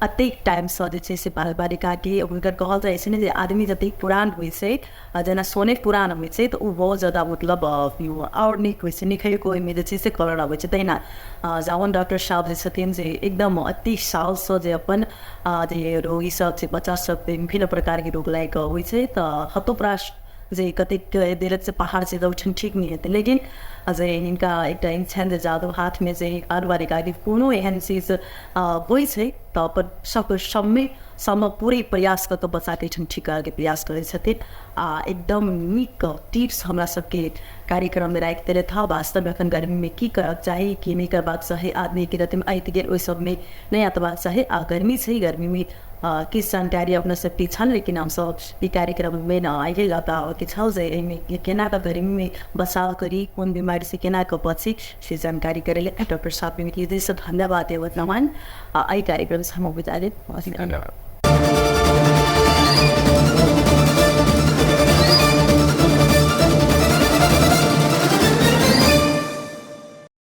अतेक टाइमसँ जे छै से बाल बालिकाके हुनकर कहल जाइ छै ने जे आदमी जतेक पुरान होइ छै, जेना सोने पुरान होइ छै तऽ ओ बहुत ज्यादा मतलब आओर नीक होइ छै, निखरिके ओहिमे जे छै से कलर अबै छै। तहिना जावन डॉक्टर साहब जे छथिन जे एकदम अति सालसँ जे अपन जे रोगी सब छै, बच्चा सबके विभिन्न प्रकारके रोग लागि कऽ होइ छै तऽ हतोप्रास जे कतेक देरक से पहाड़ छै तऽ ओहिठाम ठीक नहि हेतै, लेकिन जे हिनका एकटा ई छनि जे जादू हाथमे जे बाल बालिकाके कोनो एहन चीज होइ छै तऽ अपन सब सबमे सबमे पूरे प्रयास कऽ कऽ बच्चाके एहिठाम ठीक करऽके प्रयास करै छथिन। आ एकदम नीक टिप्स हमरा सबके कार्यक्रममे राखि देलथि हँ। वास्तवमे एखन गर्मीमे की करऽके चाही, की नहि करबाक चाही, आदमीके रतिमे आबि गेल ओहि सबमे नहि अतबाक चाही। आ गर्मी छै, गर्मीमे किछु जानकारी अपना सबके छल, लेकिन हमसब ई कार्यक्रममे ने आइए लऽ कऽ आबऽके छल जे एहिमे केना कऽ गर्मीमे बचाव करी, कोन बीमारीसँ केना कऽ बची, से जानकारी करै लेल डॉक्टर साहबके हृदयसँ धन्यवाद देबऽ चाहबनि। आ एहि कार्यक्रमसँ हम विदा लेब। धन्यवाद।